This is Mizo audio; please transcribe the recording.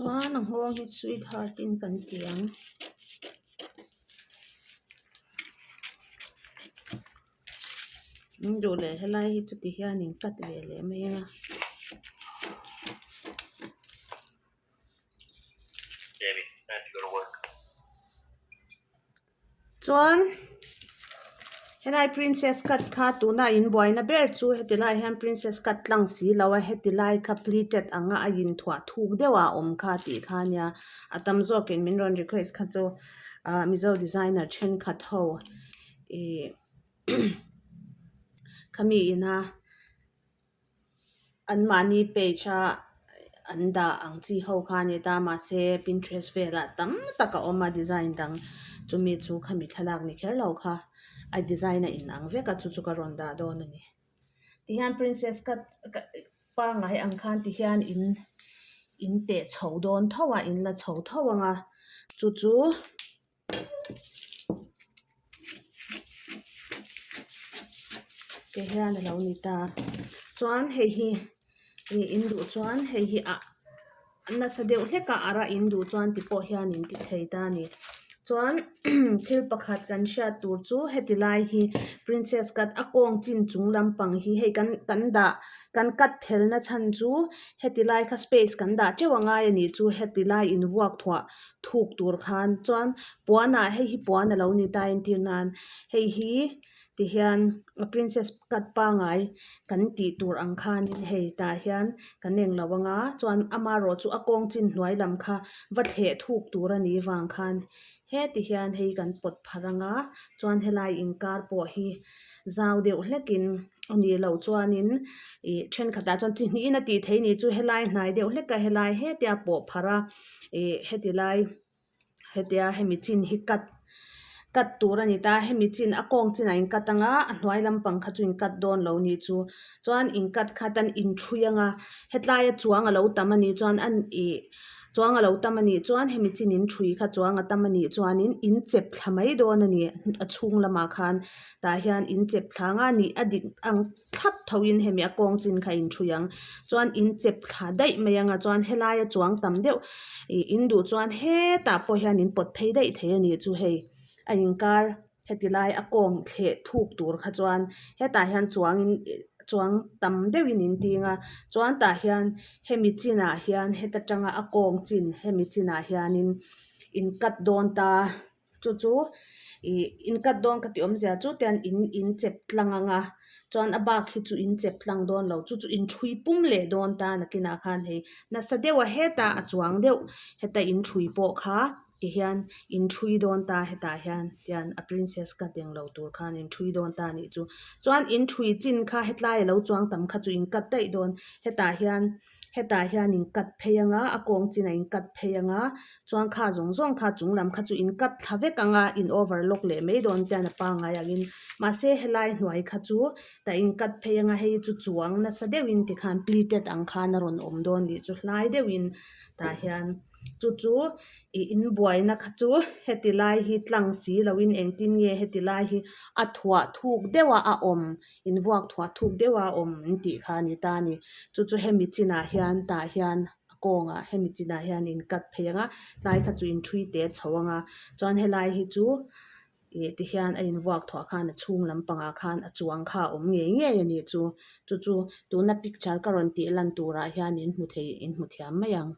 Chuan a nghawng hi sweet heart in kan ti ang. In duh leh helai hi chuti hian in cut ve leh mai ang a. Chuan helai princess cut kha tuna in buaina ber chu heti lai hian princess cut tlang si lo a heti lai kha pleated anga a inthuah thuk deuh a awm kha tih kha ania a tam zawkin min rawn request kha chu ah mizo designer thenkhat ho ih khami ina. Anmahni page a an dah ang chi ho kha a ni ta mahse pinterest velah tam tak a awm a design dang chumi chu khami thlalak ni kher lo kha a design a inang vek a chu chu ka rawn dah dawn a ni tihian princess cut pangngai ang khan tihian in in teh chho dawn tho a in la chho tho ang a chu chu. Ke hian a lo ni ta chuan hei hi ih in duh chuan hei hi ah nasa deuh hlek a ara in duh chuan ti pawh hian in ti thei ta a ni chuan thil pakhat kan hriat tur chu heti lai hi princess cut a kawng chin chung lampang hi hei kan kan dah kan cut phel na chhan chu heti lai kha space kan dah teuh a ngai a nih chu heti lai invuak thuah. Thuk tur khan chuan puanah hei hi puan a lo ni ta entir nan hei hi tihian a princess cut pangai kan tih tur ang khanin hei tah hian kan eng lo anga chuan amaherawh chu a kawng chin hnuai lam kha va thleh thuk tur a nih vang khan heti hian hei kan pawt pharh anga chuan helai inkar pawh hi zau deuh hlekin a nih loh chuanin ih thenkhatah chuan chi hnihin a tih theih a nih chu helai hnai deuh hlek a helai hetia pawh pharh a. Ih heti lai hetia hemi chin hi cut cut tur a ni ta hemi chin a kawng chinah in cut anga a hnuai lampang kha chu in cut dawn lo nih chu chuan in cut khat an inṭhui anga hetlaia chuang a lo tam a nih chuan an ih chuang a lo tam a nih chuan hemi chin in ṭhui kha chuang a tam a nih chuanin in chep thla mai dawn a ni a chhung lamah khan tah hian in chep thla anga nih a dik ang. thlap tho in hemi a kawng chin kha in thui ang chuan in chep thla daih mai ang a chuan helai a chuang tam deuh ih in duh chuan hetah pawh hian in pawt phei daih thei a nih chu hei a inkar heti lai a kawng thleh thuk tur kha chuan hetah hian chuang in chuang tam deuh in in ting a chuan tah hian hemi chinah hian heta tanga a kawng chin hemi chinah hianin in cut dawn ta. Chu chu ih in cut dawn ka tih awmzia chu tian in in chep tlang ang a chuan a bak hi chu in chep tlang dawn lo chu chu in ṭhui pum leh dawn ta nakinah khan hei nasa deuh a hetah a chuang deuh heta in ṭhui pawh kha ti hian in ṭhui dawn ta hetah hian tian a princess cut englo tur khan in ṭhui dawn ta anih chu chuan in ṭhui chin kha hetlai alo chuang tam kha chu in cut daih dawn hetah hian. Hetah hian in cut phei anga a kawng chinah in cut phei anga chuan kha zawng zawng kha chung lam kha chu in cut thla vek anga in overlock leh mai dawn te hian a pangngai angin mahse helai hnuai kha chu tah in cut phei anga hei chu chuang nasa deuhin tikhan pleated ang khan a rawn awm dawn tih chu hlai deuhin tah hian chu chu ih in buaina kha chu heti lai hi tlang si loin engtin nge heti lai hi a thuah thuk deuh a a awm. Invuak thuah thuk deuh a awm an tih kha a ni ta a ni. Chu chu hemi chinah hian tah hian a kawngah hemi chinah hian in cut phei ang a tlai kha chu in ṭhui te chho ang a chuan helai hi chu ih ti hian a invuak thuah khan a chhung lampangah khan a chuang kha a awm ngei ngei a nih chu. Chu chu tuna picture ka rawn tih lan turah hian in hmu thei in hmu thiam mai ang.